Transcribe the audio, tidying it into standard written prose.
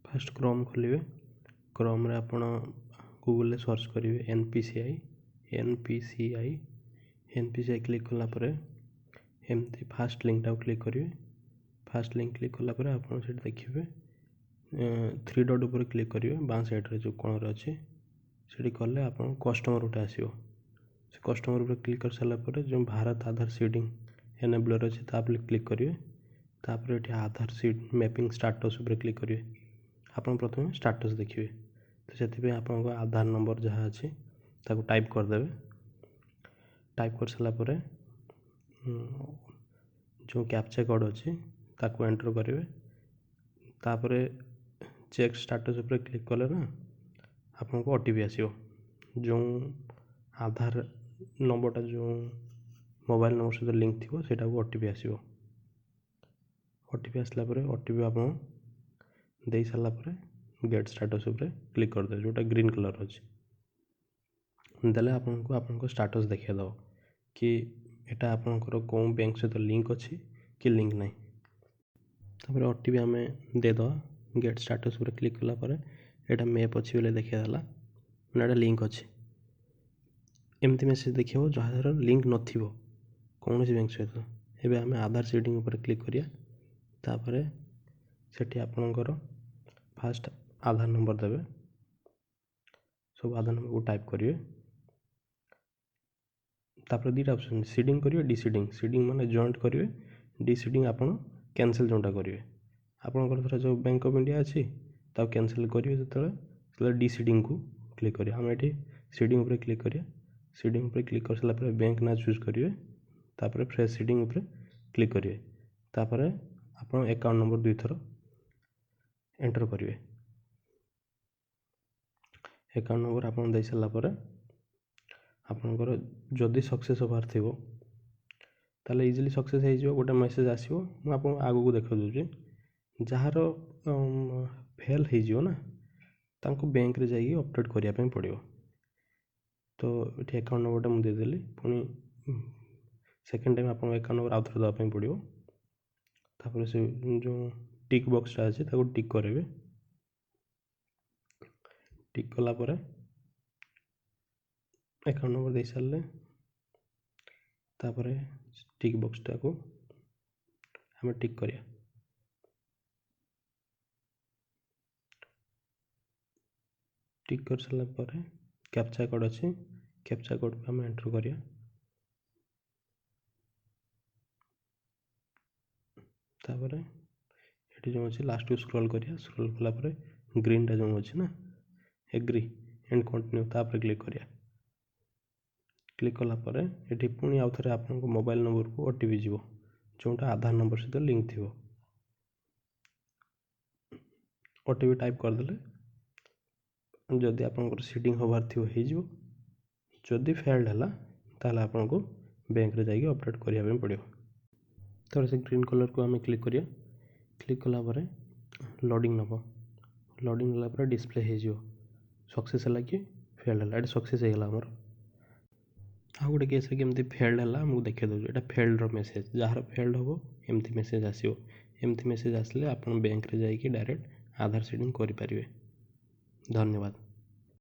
First chrome ଖୋଲିବେ। କ୍ରୋମ୍ରେ ଆପଣ ଗୁଗୁଲରେ search କରିବେ NPCI, NPCI। NPCI click କଲା ପରେ ଏମିତି ଫାଷ୍ଟ ଲିଙ୍କଟାକୁ କ୍ଲିକ୍ କରିବେ। ଫାଷ୍ଟ ଲିଙ୍କ କ୍ଲିକ୍ କଲା ପରେ ଆପଣ ସେଠି ଦେଖିବେ ଥ୍ରୀ ଡଟ୍ ଉପରେ କ୍ଲିକ୍ କରିବେ, ବାଁ ସାଇଡ଼୍ରେ ଯେଉଁ କୋଣରେ ଅଛି ସେଠି କଲେ ଆପଣ କଷ୍ଟମର୍ ଗୋଟେ ଆସିବ। ସେ କଷ୍ଟମର୍ ଉପରେ କ୍ଲିକ୍ କରିସାରିଲା ପରେ ଯେଉଁ ଭାରତ ଆଧାର ସିଡ଼ିଂ ଏନେବ୍ଲର୍ ଅଛି ତା ଉପରେ କ୍ଲିକ୍ କରିବେ। ତାପରେ ଏଠି ଆଧାର ସିଡ୍ ମ୍ୟାପିଂ ଷ୍ଟାଟସ୍ ଉପରେ କ୍ଲିକ୍ କରିବେ। ଆପଣ ପ୍ରଥମେ ଷ୍ଟାଟସ୍ ଦେଖିବେ, ତ ସେଥିପାଇଁ ଆପଣଙ୍କ ଆଧାର ନମ୍ବର ଯାହା ଅଛି ତାକୁ ଟାଇପ୍ କରିଦେବେ। ଟାଇପ୍ କରିସାରିଲା ପରେ ଯେଉଁ କ୍ୟାପଚା କୋଡ଼୍ ଅଛି ତାକୁ ଏଣ୍ଟର୍ କରିବେ। ତାପରେ ଚେକ୍ ଷ୍ଟାଟସ୍ ଉପରେ କ୍ଲିକ୍ କଲେ ନା ଆପଣଙ୍କୁ OTP ଆସିବ। ଯେଉଁ ଆଧାର ନମ୍ବରଟା ଯେଉଁ ମୋବାଇଲ୍ ନମ୍ବର ସହିତ ଲିଙ୍କ୍ ଥିବ ସେଇଟାକୁ OTP ଆସିବ। OTP ଆସିଲା ପରେ OTP ଆପଣ ଦେଇ ସାରିଲା ପରେ ଗେଟ୍ ଷ୍ଟାଟସ୍ ଉପରେ କ୍ଲିକ୍ କରିଦେବେ, ଯେଉଁଟା ଗ୍ରୀନ୍ କଲର୍ ଅଛି। ଦେଲେ ଆପଣଙ୍କୁ ଆପଣଙ୍କ ଷ୍ଟାଟସ୍ ଦେଖାଇଦେବ କି ଏଇଟା ଆପଣଙ୍କର କେଉଁ ବ୍ୟାଙ୍କ ସହିତ ଲିଙ୍କ୍ ଅଛି କି ଲିଙ୍କ୍ ନାହିଁ। ତାପରେ OTP ଆମେ ଦେଇଦେବା। ଗେଟ୍ ଷ୍ଟାଟସ୍ ଉପରେ କ୍ଲିକ୍ କଲା ପରେ ଏଇଟା ମ୍ୟାପ୍ ଅଛି ବୋଲି ଦେଖାଇଦେଲା, ମାନେ ଏଇଟା ଲିଙ୍କ୍ ଅଛି। ଏମିତି ମେସେଜ୍ ଦେଖାଇବ ଯାହାଦ୍ୱାରା ଲିଙ୍କ୍ ନଥିବ କୌଣସି ବ୍ୟାଙ୍କ ସହିତ। ଏବେ ଆମେ ଆଧାର ସିଡ଼ିଂ ଉପରେ କ୍ଲିକ୍ କରିବା। ତାପରେ ସେଠି ଆପଣଙ୍କର ଫାଷ୍ଟ ଆଧାର ନମ୍ବର ଦେବେ, ସବୁ ଆଧାର ନମ୍ବରକୁ ଟାଇପ୍ କରିବେ। ତାପରେ ଦୁଇଟା ଅପସନ୍, ସିଡ଼ିଂ କରିବେ, ଡିସିଡ଼ିଂ। ସିଡ଼ିଂ ମାନେ ଜଏଣ୍ଟ କରିବେ, ଡିସିଡ଼ିଂ ଆପଣ କ୍ୟାନସେଲ୍ ଯେଉଁଟା କରିବେ। ଆପଣଙ୍କର ଧର ଯେଉଁ ବ୍ୟାଙ୍କ ଅଫ୍ ଇଣ୍ଡିଆ ଅଛି ତାକୁ କ୍ୟାନସେଲ୍ କରିବେ ଯେତେବେଳେ, ସେତେବେଳେ ଡିସିଡ଼ିଂକୁ କ୍ଲିକ୍ କରିବେ। ଆମେ ଏଠି ସିଡ଼ିଂ ଉପରେ କ୍ଲିକ୍ କରିବା। ସିଡ଼ିଂ ଉପରେ କ୍ଲିକ୍ କରିସାରିଲା ପରେ ବ୍ୟାଙ୍କ ନାଁ ଚୁଜ୍ କରିବେ। ତାପରେ ଫ୍ରେଶ୍ ସିଡ଼ିଂ ଉପରେ କ୍ଲିକ୍ କରିବେ। ତାପରେ ଆପଣ ଆକାଉଣ୍ଟ ନମ୍ବର ଦୁଇଥର ଏଣ୍ଟର୍ କରିବେ। ଆକାଉଣ୍ଟ ନମ୍ବର ଆପଣ ଦେଇସାରିଲା ପରେ ଆପଣଙ୍କର ଯଦି ସକ୍ସେସ୍ ହେବାର ଥିବ ତାହେଲେ ଇଜିଲି ସକ୍ସେସ୍ ହେଇଯିବ, ଗୋଟେ ମେସେଜ୍ ଆସିବ। ମୁଁ ଆପଣଙ୍କୁ ଆଗକୁ ଦେଖାଇ ଦେଉଛି। ଯାହାର ଫେଲ୍ ହେଇଯିବ ନା ତାଙ୍କୁ ବ୍ୟାଙ୍କରେ ଯାଇକି ଅପଡ଼େଟ୍ କରିବା ପାଇଁ ପଡ଼ିବ। ତ ଏଠି ଆକାଉଣ୍ଟ ନମ୍ବରଟା ମୁଁ ଦେଇଦେଲି। ପୁଣି ସେକେଣ୍ଡ ଟାଇମ୍ ଆପଣଙ୍କ ଆକାଉଣ୍ଟ ନମ୍ବର ଆଉ ଥରେ ଦେବା ପାଇଁ ପଡ଼ିବ। ତାପରେ ସେ ଯେଉଁ ଟିକ୍ ବକ୍ସଟା ଅଛି ତାକୁ ଟିକ୍ କରିବେ। ଟିକ୍ କଲା ପରେ ଆକାଉଣ୍ଟ ନମ୍ବର ଦେଇସାରିଲେ ତାପରେ ଟିକ୍ ବକ୍ସଟାକୁ ଆମେ ଟିକ୍ କରିବା। ଟିକ୍ କରିସାରିଲା ପରେ କ୍ୟାପଚା କୋଡ଼୍ ଅଛି, କ୍ୟାପଚା କୋଡ଼୍କୁ ଆମେ ଏଣ୍ଟର୍ କରିବା। ତାପରେ ଏଠି ଯେଉଁ ଅଛି ଲାଷ୍ଟକୁ ସ୍କ୍ରୋଲ୍ କରିବା। ସ୍କ୍ରୋଲ୍ କଲା ପରେ ଗ୍ରୀନ୍ଟା ଯେଉଁ ଅଛି ନା ଏଗ୍ରି ଆଣ୍ଡ କଣ୍ଟିନ୍ୟୁ, ତାପରେ କ୍ଲିକ୍ କରିବା। କ୍ଲିକ୍ କଲା ପରେ ଏଠି ପୁଣି ଆଉ ଥରେ ଆପଣଙ୍କ ମୋବାଇଲ୍ ନମ୍ବରକୁ OTP ଯିବ, ଯେଉଁଟା ଆଧାର ନମ୍ବର ସହିତ ଲିଙ୍କ୍ ଥିବ। OTP type କରିଦେଲେ ଯଦି ଆପଣଙ୍କର ସିଡ଼ିଂ ହେବାର ଥିବ ହେଇଯିବ। ଯଦି ଫେଲ୍ଡ ହେଲା ତାହେଲେ ଆପଣଙ୍କୁ ବ୍ୟାଙ୍କରେ ଯାଇକି ଅପଡ଼େଟ୍ କରିବା ପାଇଁ ପଡ଼ିବ। ତାପରେ ସେ ଗ୍ରୀନ୍ କଲର୍କୁ ଆମେ କ୍ଲିକ୍ କରିବା। କ୍ଲିକ୍ କଲା ପରେ ଲୋଡ଼ିଂ ନେବ। ଲୋଡ଼ିଂ ନେଲା ପରେ ଡିସପ୍ଲେ ହେଇଯିବ ସକ୍ସେସ୍ ହେଲା କି ଫେଲ୍ଡ ହେଲା। ଏଠି ସକ୍ସେସ୍ ହେଇଗଲା ଆମର। ଆଉ ଗୋଟେ କେସ୍ରେ କେମିତି ଫେଲ୍ଡ ହେଲା ମୁଁ ଦେଖାଇ ଦେଉଛି। ଏଇଟା ଫେଲ୍ଡର ମେସେଜ୍, ଯାହାର ଫେଲ୍ଡ ହେବ ଏମିତି ମେସେଜ୍ ଆସିବ। ଏମିତି ମେସେଜ୍ ଆସିଲେ ଆପଣ ବ୍ୟାଙ୍କରେ ଯାଇକି ଡାଇରେକ୍ଟ ଆଧାର ସିଡ଼ିଂ କରିପାରିବେ। ଧନ୍ୟବାଦ।